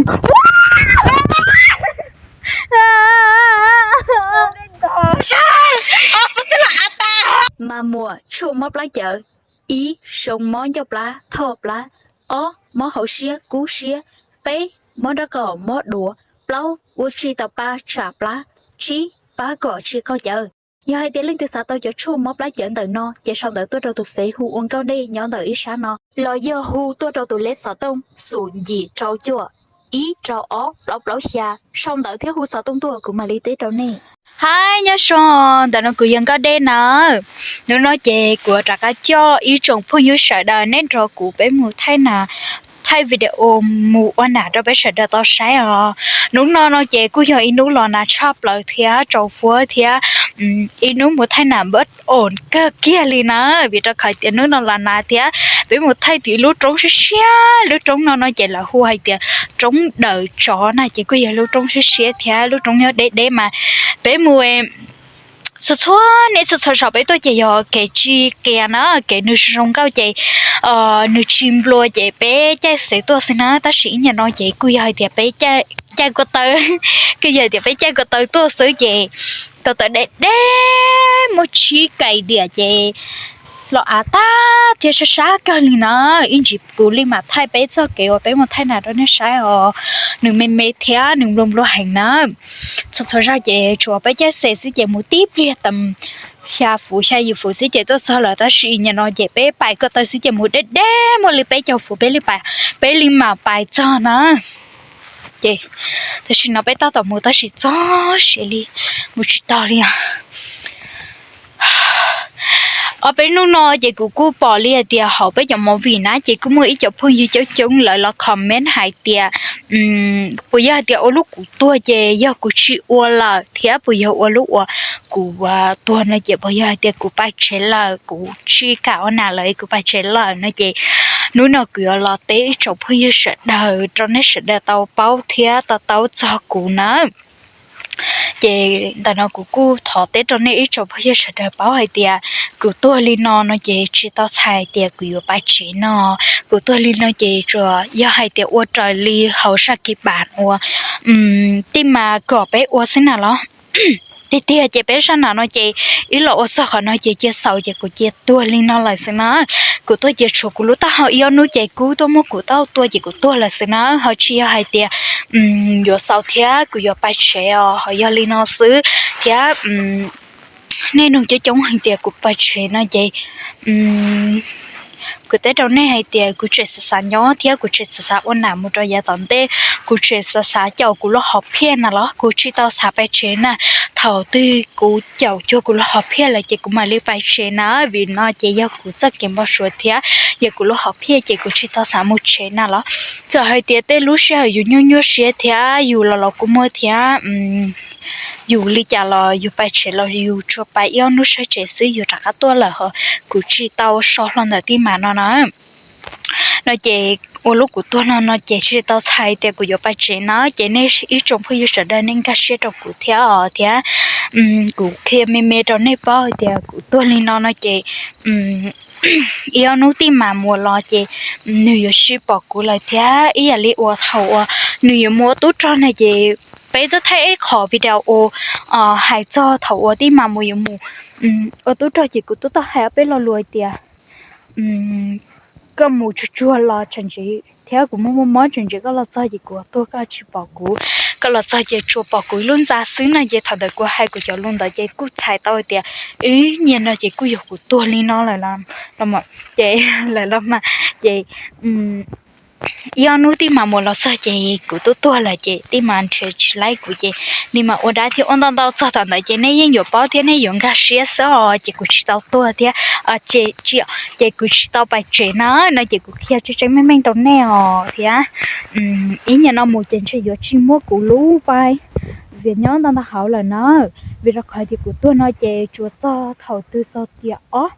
Mas muam tshuaj mob plab cawv, ib, zoo mob ncauj plab thoj plab, ob, mob hauv siab kub siab, peb, mob nraub qaum mob duav, plaub, ua tsis tau pa tsam plab, tsib, pab kom tsis qaug cawv. Yog hais tias leej twg xav tau cov tshuaj mob plab cawv ntawm no ces sau ntawv tuaj rau tus fev hu ua Nkauj Dej nyob ntawm ib sab no, los yog hu tuaj rau tus lej xov tooj xoom yim rau cuaj ib rau ob plaub plaub xya. Sau ntawv thiab hu xov tooj tuaj kuv mam li teb rau nej. Hais nyob zoo, ntawm no kuv yog Nkauj Dej na. Hnub no ces kuv rov qab coj ib tsoom phooj ywg sawv daws neb nrog kuv peb mus thaij nas, thaij video mus ua nas rau peb sawv daws tau saib os. Hnub no no ces kuj yog ib hnub los nas tshaj plaws thiab tsaus fuab thiab ib hnub mus thaij nas npab os kawg kiag li na, vim rau qhov tias hnub no los nas thiab peb mus thaij tim lub roob siab siab. Lub roob no no ces lawv hu hais tias roob daws tsov na, ces kuj yog lub roob siab siab thiab lub roob nyob deb deb mas peb mus txhua txhua niaj txhua txhua zaus peb tuaj ces yog kev tsis qias na, kev nws zoo nkauj ces nws tsis nplua ces peb caij xev tuaj xwb na. Tab sis ib nyuag no ces kuj yog hais tias peb caij ko taw, kuj yog tias peb caij ko taw tuaj xwb ces ko taw deb deb muaj tsib kais diam ces los av tag thiab sab sab kawg li na. Ib ntsis kuv li mam thaij peb txoj kev uas peb mus thaij nas rau nej saib os. Nws me me thiab nws nplua nplua heev na. Txhua txhua zaus ces tsuas peb caij xev xwb ces mus tib pliag tau xya fuv xya yim fuv xwb ces tuaj txog lawm, tab sis ib nyuag no ces peb pais ko taw xwb ces mus deb deb muaj li peb caug fuv peb li pais, peb li mam pais txog na. Ces tam sim no peb tab tom mus tab sis txog siav li, mus tsis tau li os. Ob peb hnub no ces kuv kuj pom li hais tias hauv peb cov movie na ces kuj muaj ib cov phooj ywg coob coob lawv los comment hais tias puas yog hais tias ua lub kuv tuag ces yog kuv tsis ua lawm thiab puas yog ua lub uas kuv tuag no ces puas yog hais tias kuv pais tsev lawm, kuv tsis kam ua nas lawm kuv pais tsev lawm no ces hnub no kuv yuav los teb ib tsoom phooj ywg sawv daws rau nej sawv daws tau paub thiab to taub txog kuv na. Ces ntawm no kuv kuj thov teb rau nej ib tsoom phooj ywg sawv daws paub hais tias kuv tuag li no no ces tsis tau txhais tias kuv yuav pais tsev no. Kuv tuag li no ces tsuas yog hais tias ua raws li hauv sab kis pas uas tij mas kom peb ua xwb na los. Tiag tiag ces peb sab nas no ces ib los ua txog qhov no ces cia xaus ces kuv cia tuag li no lawm xwb na. Kuv tuag ces tshuav kuv lub taub hau ib ob hnub ces kub tuaj muab kuv taub hau tua ces kuv tuag lawm xwb na, ho tsis yog hais tias yuav xaus thiab kuv yuav pais tsev os, ho yog li no xwb thiab. Nej nug coob coob hais tias kuv pais tsev no ces kuv teb rau nej hais tias kuv tseem xav xav nyob thiab kuv tseem xav xav ua nas mus rau yav tom ntej. Kuv tseem xav xav caum kuv lub hom phiaj na los kuv tsis tau xav pais tsev na. Thaum twg kuv caum cuag kuv lub hom phiaj lawm ces kuv mam li pais tsev na, vim no ces yog kuv txoj kev npau suav thiab yog kuv lub hom phiaj ces kuv tsis tau xav mus tsev na los. Txawm hais tias tej lub sij hawm yus nyuaj nyuaj siab thiab yus los los kua muag thiab yus li cas los yus pais tsev los yus tsuas pais ib ob hnub sawv tsev xwb yus rov qab tuaj lawm ho kuv tsis tau so hlo ntawm tij mas no na. No ces ua lub kuv tuag no no ces tsis tau txhais tias kuv yuav pais tsev na, ces nej ib tsoom phooj ywg sawv daws nej nkag siab rau kuv thiab os thiab. Kuv qhia me me rau nej paub tias kuv tuag li no no ces ib ob hnub tij mas mus los ces nws yuav tsis pom kuv lawm thiab ib yam li uas thaum uas nws yuav mus ua tub rog na ces peb twb thaij ib qho video uas hais txog thaum uas tij mas mus yuav mus ua tub rog ces kuv twb tau hais ob peb lo lus tias koj mus tsuag tsuag los tseem ntsis thiab kuv muaj muaj mob tseem ntsis koj los txog ces kuv tuag koj tsis pom kuv, koj los txog ces tsuas pom kuv ib lub ntxa xwb na. Ces thaum ntawd kuv hais kuv cov lus ntawd ces kuj txhais tau tias ib nyuag no ces kuj yog kuv tuag li no lawm los ces lawm los mas ces ib ob hnub tij mas mus los txog ces kuv twb tuag lawm ces tij mas nrhiav tsis laib kuv ces tij mas ua dab thiab ua ntau ntau txog thaum ntawd ces nej yeej yuav paub thiab nej yuav nkag siab xwb os ces kuv tsis tau tuag thiab ces kuv tsis tau pais tsev na no ces kuv qhia tseeb tseeb meej meej rau nej os thiab. Ib nyuag no mus ces ntshe yuav tsis muab kuv lub pai vias nyob ntau ntau hauv lawm na, vim rau qhov tias kuv tuag no ces tsuas txog thaum twg txog tiam ob,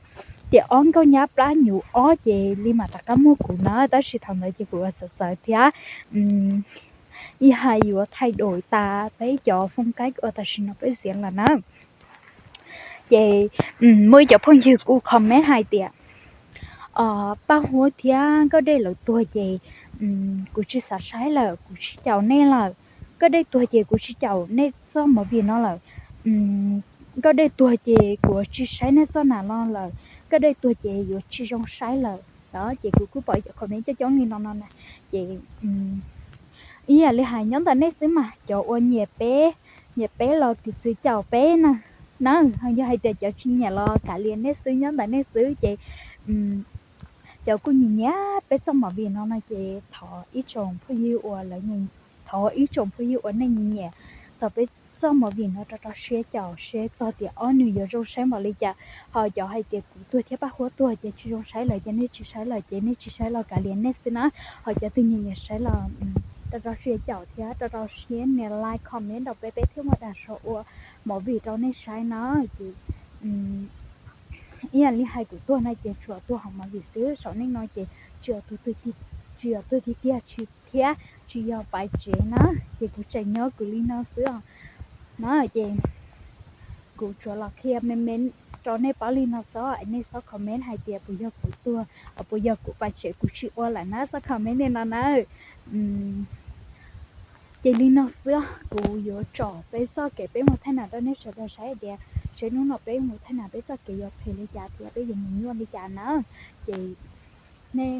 tiam ob nkauj nyab plab nyuv ob ces li mam rov qab muaj kuv na, tab sis thaum ntawd ces kuv ua txawv txawv thiab ib hais yuav thaij dua tas peb cov fooj kaib uas tam sim no peb ziav lawm na. Ces muaj ib cov phooj ywg kuj comment hais tias Paj Huab thiab Nkauj Dej lawv tuag ces kuv tsis xav saib lawm, kuv tsis caum nej lawm. Nkauj Dej tuag ces kuv tsis caum nej txoj movie no lawm. Nkauj Dej tuag ces kuv tsis saib nej txoj nam no lawm. Nkauj Dej tuag ces yuav tsis zoo saib lawm. Ces kuv kuj pom cov comment coob coob li no no na. Ces ib yam li hais nyob ntawm nej xwb mas, cov uas nyiam peb, nyiam peb los tus txwv caum peb na. Na, yog hais tias cov tsis nyiam los kav liam nej xwb, nyob ntawm nej xwb. Ces cov kuj nyiam nyiam peb txoj movie no no ces thov ib tsoom phooj ywg uas lawv, thov ib tsoom phooj ywg uas nej nyiam txog peb txoj movie no rau rau siab caum seb txog tias ob nws yuav zoo saib npaum li cas. Ho cov hais tias kuv tuag thiab Paj Huab tuag ces tsis zoo saib lawm ces nej tsis saib lawm ces nej tsis saib los kav liam nej xwb na. Ho cov twg nyiam nyiam saib los rau rau siab caum thiab rau rau siab nias like comment rau peb, peb thiaj muaj dag zog ua movie rau nej saib na. Ces ib yam li hais kuv tuag no ces tsuas tuag hauv movie xwb, saum nej no ces tsis yog tuag, tsis yog tuag tiag tiag tsis thiab tsis yog pais tsev na. Ces kuv tseem nyob kuv li no xwb os. Na ces kuv tsuas los qhia me me rau nej paub li no xwb, nej txhob comment hais tias puas yog kuv tuag, puas yog kuv pais tsev kuv tsis ua lawm na, txhob comment li no na. Ces li no xwb, kuv yuav tsom peb txoj kev peb mus thaij nas rau nej sawv daws saib tias seb hnub no peb mus thaij nas peb txoj kev yuav phem li cas thiab peb yuav mus nyuaj li cas na. Ces nej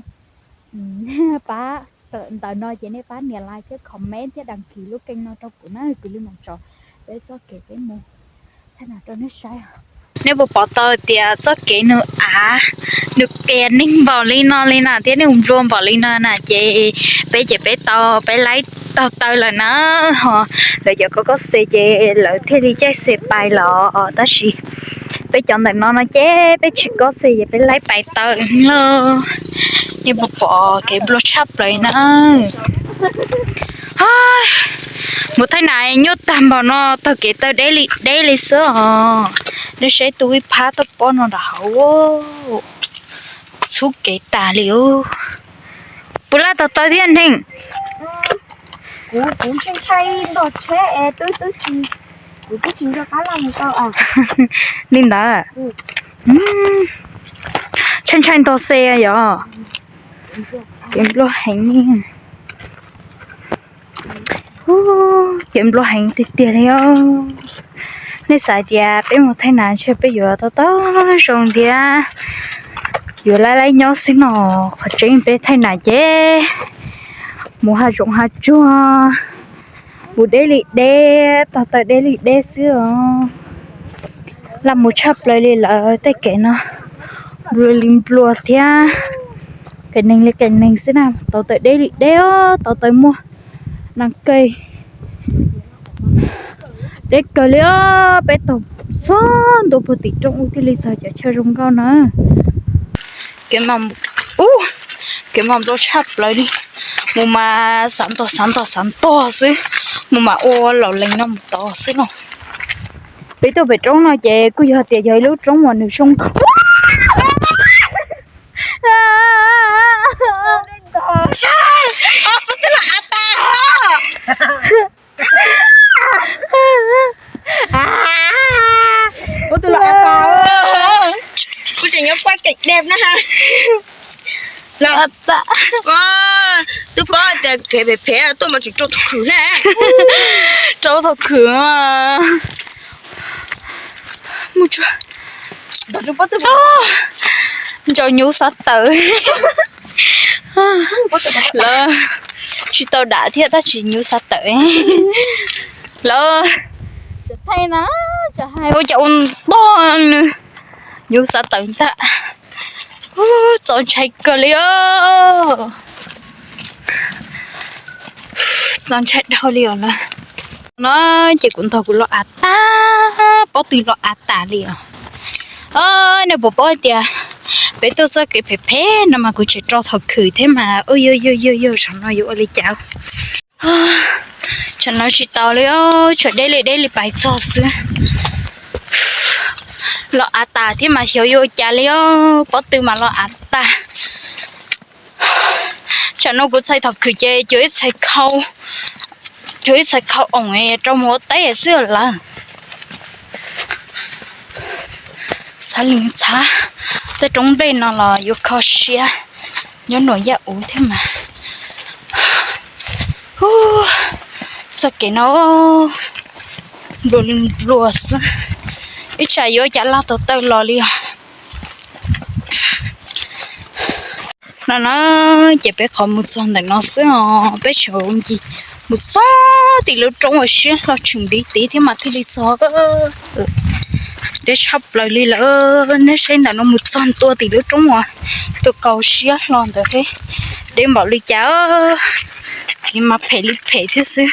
pab, ntawm no ces nej pab nias like thiab comment thiab đăng ký lub kênh no rau kuv na, kuv li mam tsom peb txoj kev peb mus thaij nas rau nej saib. Nej puas pom tau tias txoj kev nws av, nws qias neeg npaum li no li na thiab nws nplua npaum li no na ces peb ces peb tau, peb laib taug taw lawm na. Ho lawv cov kob kob xe ces lawv thiaj li caij xe pais los, tab sis peb cov ntawm no no ces peb tsis kob xe ces peb laib pais taw lawm. Nej puas pom kev nplua tshaj plaws na. Mus thaij nas nyuaj tag npaum no taug kev taw deb li deb li xwb os. Nej saib tu ib phab toj pob no nram hauv, txhub kev tas li. Puas laj taug taw thiab Ntheej? Kuv, kuv ntshai ntshai ntog tsheb es twb twb tsis, kuv twb tsis nco qab laj mus tau. Li ntawd. Ntshai ntshai ntog xe yog. Kev nplua heev li. Kev nplua heev tiag tiag li os. Nej xav tias peb mus thaij nas ntshe peb yuav tau tau zoo thiab yuav laib laib nyob xwb no. Qhov tseeb peb thaij nas ces mus hav zoov hav tsuag, mus deb li deb, taug taw deb li deb xwb os. Laj mus tshaj plaws li lawm tej kev no, nplua li nplua thiab, kev neeg li kev neeg xwb na, tau taw deb li deb os, tau taw muaj nas kawg. Deb kawg li os, peb taug txog ntua puag tim roob ub thiaj li txog cov chaw zoo nkauj na. Kev mas, ub, kev mas nplua tshaj plaws li. Mus mas xav ntog xav ntog xav ntog xwb, mus mas ua laus lees no mus tod xwb no. Peb tuaj pem roob no ces kuj yog tias yog ib lub roob uas nws zoo. Ua tus los av tas. Kuv tseem nyob quay cảnh đẹp na ha. Los av tas. Twb paub tias kev phem phem tuaj mas tseem rau thaum khwv thiab. Rau thaum khwv mas. Mus tsuag. Ntsau nyuv xav tawm. Lawv tsis tau dam thiab tab sis nyuv xav tawm. Lawv thaij na, ua cas ua ntog nws, nyuv xav tawm ntag. Txaus ntshai kawg li os. Txaus ntshai dhau li os lawm. No ces kuv ntog kuv los av tag, pob tw los av tas li os. Nej puas paub tias peb tuaj txoj kev phem phem no mas kuv tseem rau thaum khwv thiab mas. Ub, yog yog yog yog, saum no yuav ua li cas? Tsam no tsis tau li, tsam deb li deb li pais txog xwb. Los av tas thiab mas xyov yuav ua cas li, pob tw mas los av tas. Tsam no kuv txhais thaum khwv ces cuag ib txhais khau, cuag ib txhais khau oom rau mus ua teb xwb lawm. Xav li txhav, tej roob nplej no los yuav kho siab, nyob nuam yaj uv thiab mas. Txoj kev no nplua li nplua xwb, ib tsam yuav cas laj tau taw los li os. No na, ces peb qhov mus txog ntawm no xwb os, peb tseem mus txog tim lub roob uas siab hlo tseem ntiv tid thiab mas thiaj li txog. Deb tshaj plaws li lawm, nej saib ntawm no mus txog ntua tim lub roob uas tuaj kaus siab hlo ntawd thiab. Deb npaum li cas, ces mas phem li phem thiab xwb.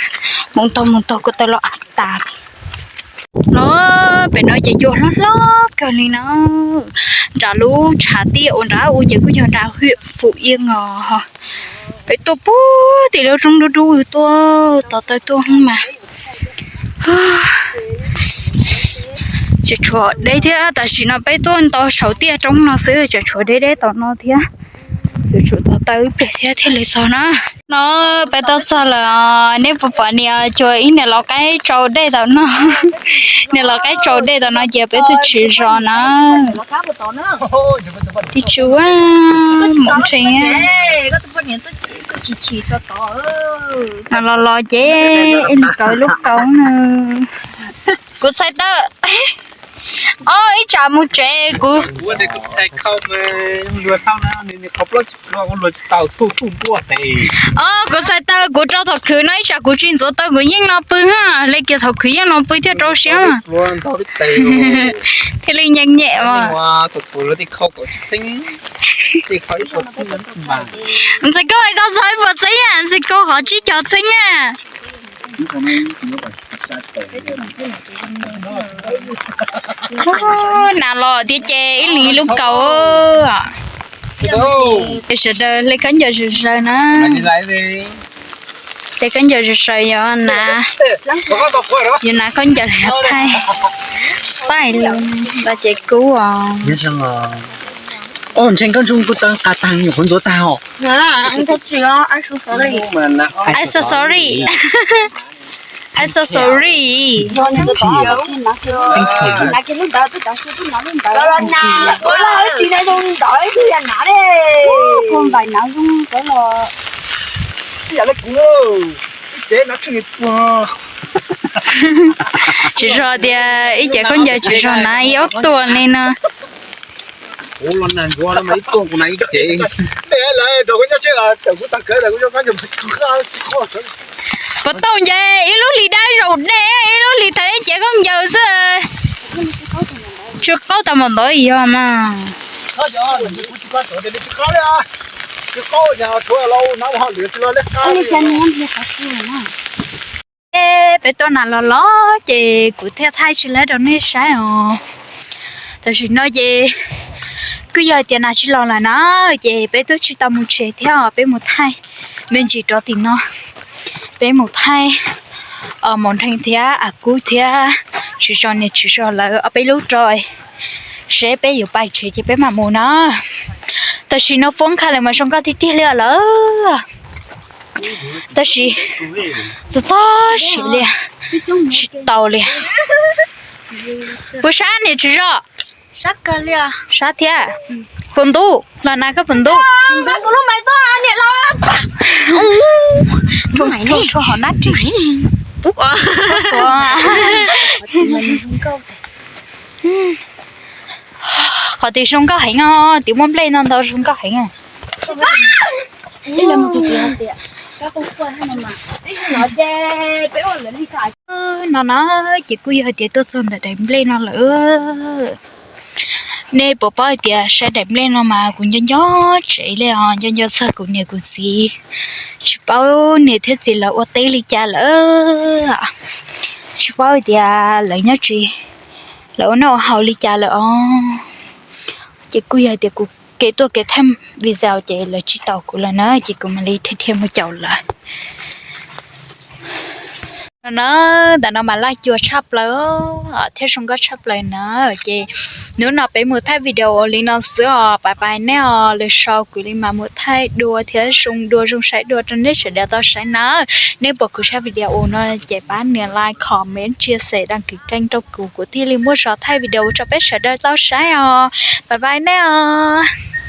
Mus taug mus taug kuj taw los av tas li. No, pem no ces cua hlob hlob kawg li na. Nram lub tshav tiaj uas nrad ua ces kuj yog nram hwm Fum Iab os. Peb tuaj puag tim lub roob dub dub tuaj tos taw tuaj mas tseem tshuav deb thiab, tam sim no peb tuaj nto saum tiaj roob no xwb tseem tshuav deb deb tom no thiab. Yuav tsum tos taw ib pliag thiab thiaj li txog na. No, peb tuaj txog lawm, nej puas pom niam, cua ib niam laus qaib tsau dej tom no. Niam laus qaib tsau dej tom no ces peb tuaj tsis zos na. Tib tsuv mus ntshe no los los ces ib li kaus lub kaus na. Kuv txhais taw, o ib tsam mus tsev kuv, o kuv txhais taw kuv rau thaum khwv no ib tsam kuv tsis ntxuav taw kuv yeej no pw ha, li kiag thaum khwv yeej no pw thiaj rau siab. Thiaj li nyeem nyem os. Ntxhais Kauj hais tau txog ib puas txheeb na, Ntxhais Kauj qhov tsib caug txheeb na. Nas los thiab ces ib leeg ib lub kaus. Sawv daws hle khaub ncaws sawv sawv na. Hle khaub ncaws sawv sawv yog na, yog na khaub ncaws hle thaij. Xaij li los ces kub os. Ntseeg koj ntsuj kuj tau qas tag nyuam qhuav ntxuav tag os. I'm so sorry. I'm so sorry. Tsis zog tias ib ce khaub ncaws tsis zog na ib ob tuam li no. Puas tau nce ib lub hlis dab zaum dej ib lub hlis thaiv ib ce khaub ncaws xwb. Tsw qaub tas npaum ntawd yog mas. Peb tuaj nas los los ces kuv thiaj thaij tsis laib rau nej saib os. Tam sim no ces kuj yog tias nas tsis los lawm na, ces peb twb tsis tau mus tsev thiab os, peb mus thaij me ntsis rau tim no. Peb mus thaij Mos Nrhee thiab Am Kub thiab Tswv Zos niam Tswv Zos lawv ob peb lub rau, seb peb yuav pais tsev ces peb mam mus na. Tam sim no foob qha lawm mas zoo nkauj tiag tiag li os lawm. Tab sis txog txog siav li, tsis tau li. Puas sab niam Tswv Zos? Sab thiab. Puas ntub los na, koj puas ntub? Qhov twg zoo nkauj heev os, twb muaj nplej no ntau zoo nkauj heev. No na, ces kuj yog hais tias tuaj txog ntawm daim nplej no lawm. Nej puas paub hais tias saib daim nplej no mas kuv nco nco tsev li os, nco nco txog kuv niam kuv txiv. Tsis paub niam thiab txiv lawv ua teb li cas lawm, tsis paub hais tias lawv nyob tsis, lawv ua noj ua haus li cas lawm os. Ces kuj yog hais tias kuv kev tuaj kev thaij video ces lawv tsis taus kuv lawm na, ces kuv mam li dhia dhia mus caum lawv. No na, ntawm no mas laj cua tshaj plaws thiab zoo nkauj tshaj plaws na. Ces hnub no peb mus thaij video li no xwb os, pais pais nej os, lwm zaus kuv li mas mus thaij dua thiab zoo dua zoo saib dua rau nej sawv daws tau saib na. Nej puas khwv saib video no ces pab nias like, comment, share, đăng ký kênh rau kuv, kuv thiaj li muaj zog thaij video rau peb sawv daws tau saib os. Pais pais nej os.